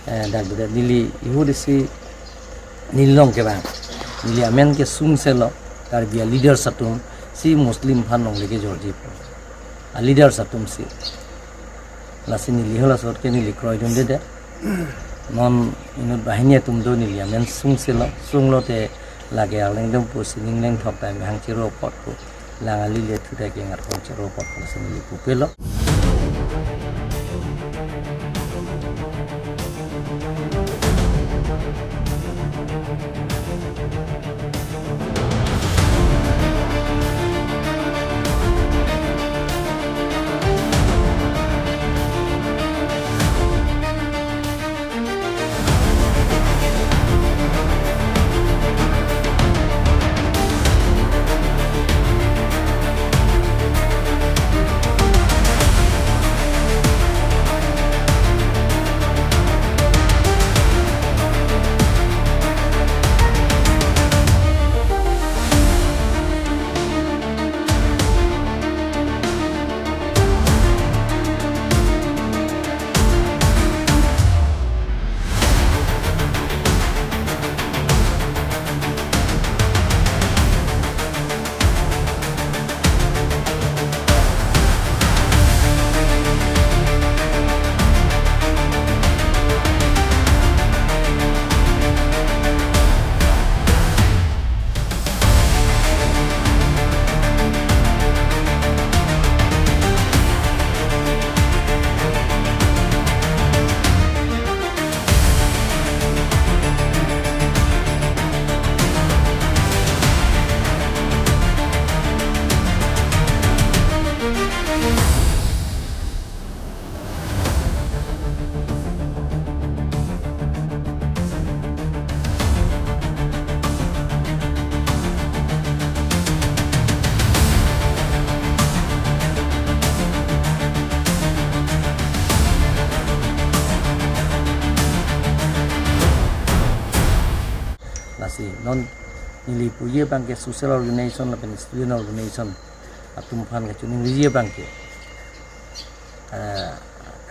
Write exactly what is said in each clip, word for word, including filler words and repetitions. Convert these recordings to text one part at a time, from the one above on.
Eh, dak bedet neli ihut isi neli along kevang. Neli amen ke sungselo, Karbi a-leaders atum si Muslim aphan longle kejorji pu. A-leaders atum si. Lasi neli hala sot ke neli kroidunde det. Non inut banghini atum do neli amen sungselo, sunglote lake arleng dong pusi ning lengthok ta mehang chero apot pu. Lang ali le thu ta ke ngat kong chero apot pusi neli pupelo. Lasi non neli puji abang ke social organization lapen student organization atum aphan kachiningri abang ke. Eh,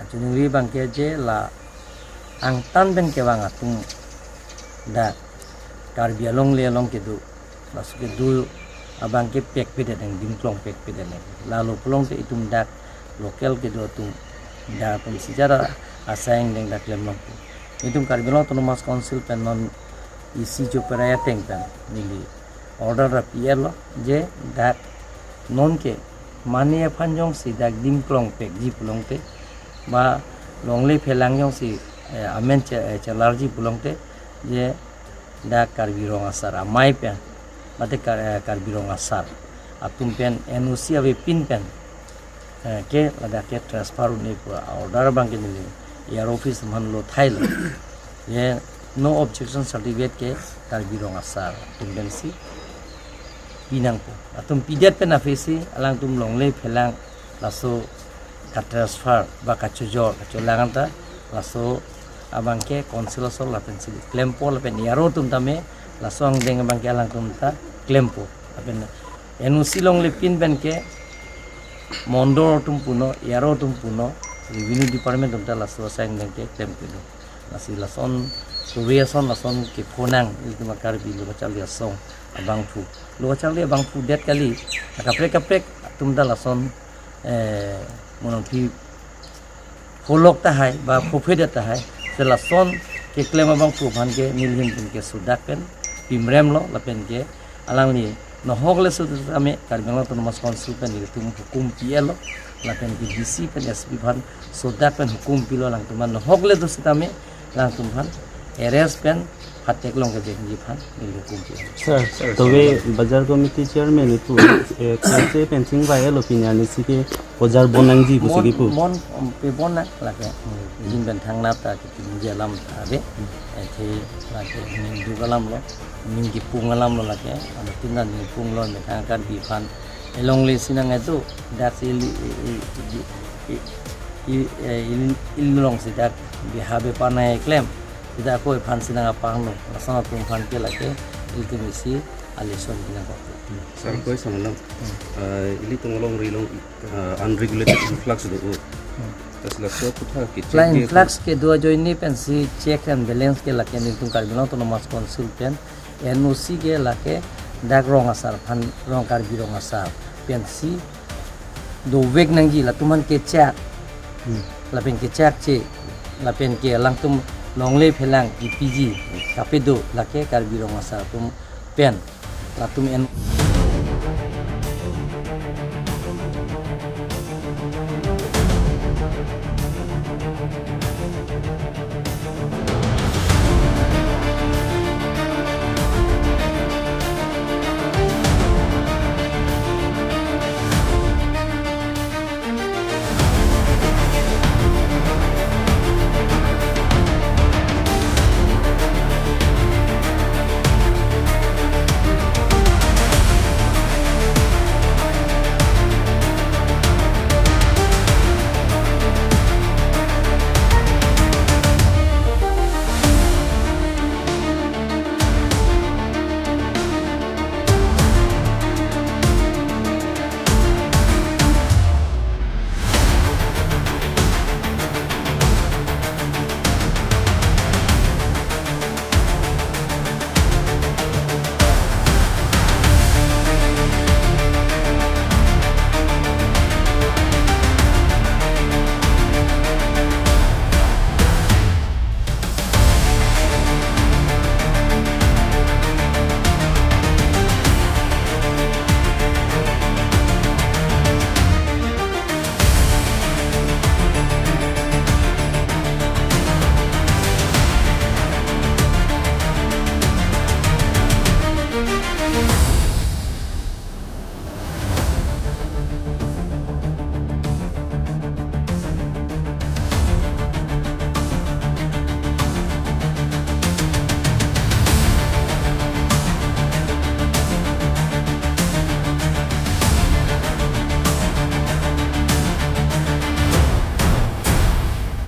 kachiningri abang ke je la angtan pen kevang atum dak Karbi alongle along kedo, laso kedo abang ke pekpedetnang, dimklong pekpedetnang. Lalo pulote itum dak local kedo atum dak atum si jara asai angdeng dak klemlong pu. Itum Karbi Anglong Autonomous Council pen non isi choperai ateng pen neli order ra P L lo je dak non ke mane aphan jongsi dak dimklong pekji pulote ba longle phelang jongsi, eh, amen che-, eh, chelarji pulote je dak Karbi Rong Asar amei pen, mate Kar-, eh, Karbi Rong Asar atum pen N O C avepin pen, eh, ke ladak ke transfer un-e pu order abang ke neli A R office man lo thailo. Ye no objection certificate ke Karbi Rong Asar atum pensi pinangpo. Atum pidet pen aphi si alangtum longle phelang laso ka-transfer ba kachojor kacholang ta laso abang ke council asong lapen si klempo lapen A R O atum tame laso angdeng abang ke alangtum ta klempo. Lapen N O C longle pin pen ke mondol atum punon, A R O atum punon, revenue department atum ta laso asai angdeng ke klem kedo. Lasi lason, suri ason lason kephonang, itum Karbi Lo Kacharli Asong abangphu. Lo Kacharli abangphu det kali, kaprek kaprek atum ta lason, eh, monongphi pholok tahai, ba phophedet tahai, si lason keklem abangphu aphan ke neli ahin pen ke sodak pen pimremlo, lapen ke alangli nohok le sutame Karbi Anglong Autonomous Council pen nelitum hukum P L lo, lapen ke D C pen S P aphan sodak pen hukum pilo, alangtum aphan nohok le do sitame alangtum aphan arrest pen phateklong kejengji aphan neli hukum P L lo. Sir, sir, tove Bazar Committee Chairman itum, eh, kose pen chingvai lo pini arni si ke bazar bon nangji pusi Bon, kipu. Bon, um, pe bon na lake. Hmm. Jin pen thangnat ta ketingje alam ta ave. Hmm. Athe lake ning duk alam lo, ning kipung alam lo lake. Ada tunda ning pung lo, methang Karbi aphan elongle si nang itu, dak si ili, i, i, i, i, i, eh, il, il long si dak biha be panai klem. Sita ako aphan si nang apang lo, lason atum aphan ke lake, ilitum isi a-lesson pinangkok. Sir, question alam. Hmm. Eh, ilitum alongri along, eh, unregulated influx do. Hmm. Laso aphuthak ke check Flight ke influx kedo ajoine pensi check and balance ke lake nelitum Karbi Anglong Autonomous Council pen N O C ke lake dak rong asar aphan, rong Karbi rong asar pensi dovek nangji, latum aphan kechak, lapen kechakche, lapen ke alangtum longle phelang kipiji kapedo lake Karbi rong asar atum pen, latum en